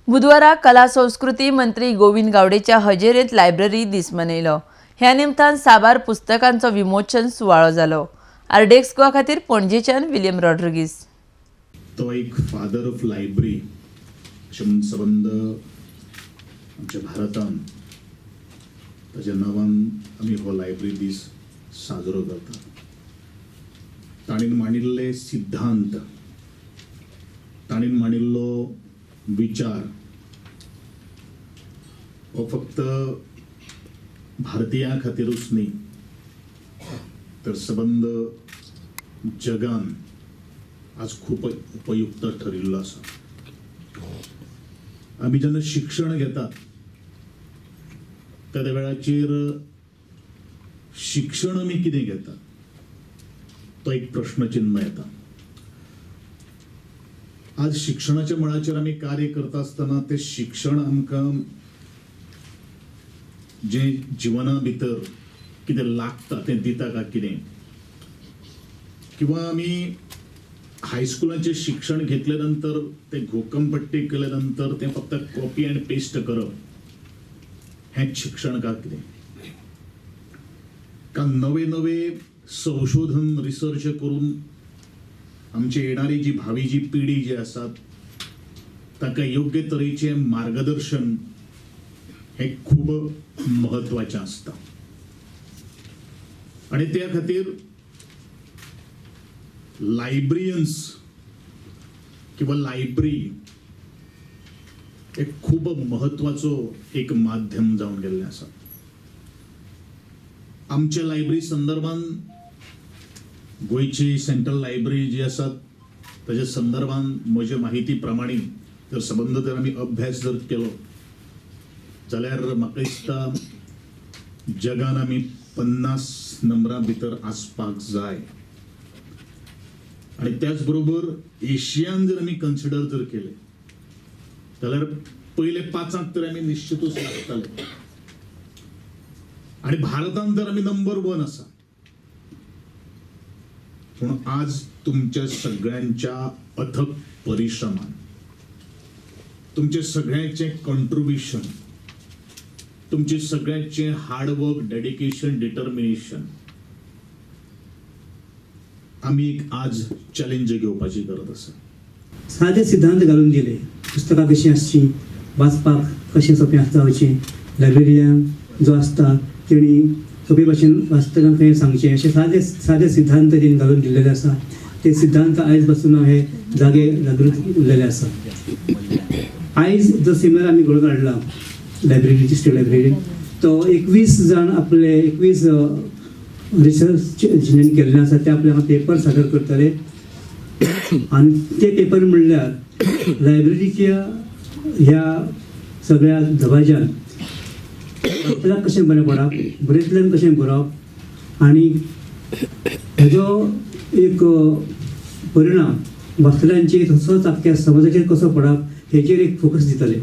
बुधवारा कला संस्कृती मंत्री गोविंद गावडेच्या हजेरेंत लायब्ररी दीस मनयलो. ह्या निमतान साबार पुस्तकांचो विमोचन सुवाळो जालो. आरडीएक्स गोवा खातीर पणजेच्यान विलियम रॉड्रिगीस. तो एक फादर ऑफ लायब्ररी अशें म्हूण संबंद आमच्या भारतान ताच्या नांवान आमी हो लायब्ररी दीस साजरो करतात. ताणें मांडिल्ले सिद्धांत, ताणें मांडिल्लो विचार हो फक्त भारतीयां खातीरूच न्ही तर सबंद जगान आज खूब उपयुक्त ठरिल्लो आसा. आमी जेन्ना शिक्षण घेतात त्या वेळाचेर शिक्षण आमी कितें घेतात तो एक प्रश्नचिन्ह येता. आज शिक्षणाच्या मळाचेर आमी कार्य करता आसतना तें शिक्षण आमकां जें जिवना भितर कितें लागता तें दिता काय कितें, किंवा आमी हायस्कुलाचें शिक्षण घेतले नंतर ते घोकमपट्टी केले नंतर तें फक्त कॉपी आनी पेस्ट करप हें शिक्षण काय कितें, का नवे नवे संशोधन रिसर्च करून आमची येणारी जी भावी जी पिढी जी आसा ताका योग्य तरेचें मार्गदर्शन हें खूब म्हत्वाचें आसता. आनी त्या खातीर लायब्रियन्स किंवा लायब्ररी एक खूब म्हत्वाचो एक माध्यम जावन गेल्लें आसा. आमच्या लायब्ररी संदर्भान गोंयची सेंट्रल लायब्ररी जी आसा ताच्या संदर्भान म्हजे माहिती प्रमाणे जर संबंद जर आमी अभ्यास जर केलो जाल्यार म्हाका दिसता जगान आमी 50 नंबरां भितर आसपाक जाय. आनी त्याच बरोबर एशियान जर आमी कन्सिडर जर केले जाल्यार पयले 5 तर आमी निश्चितूच लागतले आनी भारतान तर आमी नंबर 1 आसा. पूण आज तुमच्या सगळ्यांच्या अथक परिश्रमान, तुमचे सगळ्यांचे कॉन्ट्रिब्युशन, तुमचे सगळ्यांचे हार्डवर्क, डेडिकेशन, डिटर्मिनेशन आमी एक आज चॅलेंज घेवपाची गरज आसा. सादे सिद्धांत घालून दिले, पुस्तकां कशीं आसचीं, वाचपाक कशें सोंपें जावचें, लायब्ररीयन जो आसता तेणी सोंपे भाशेन वाचतल्यांक खंय सांगचें, अशे सादे सादे सिद्धांत तेणी घालून दिल्लेले आसा. ते सिद्धांत आयज पासून हे जागे जागृत उरलेले आसा. आयज जो सेमिनार आमी घडोवन हाडला लायब्ररीची, स्टेट लायब्ररीन, तो 21 जाण आपले 21 रिसर्च जेणे केल्ले आसा ते आपले पेपर सादर करतले आनी ते पेपर म्हणल्यार लायब्ररीच्या ह्या सगळ्या दबाज्यान आपल्याक कशें बरें पडप, बरयतल्यान कशें बरोवप आनी हेजो एक परिणाम वाचतल्यांचेर तसोच आख्ख्या समाजाचेर कसो पडप हेचेर एक फोकस दितले.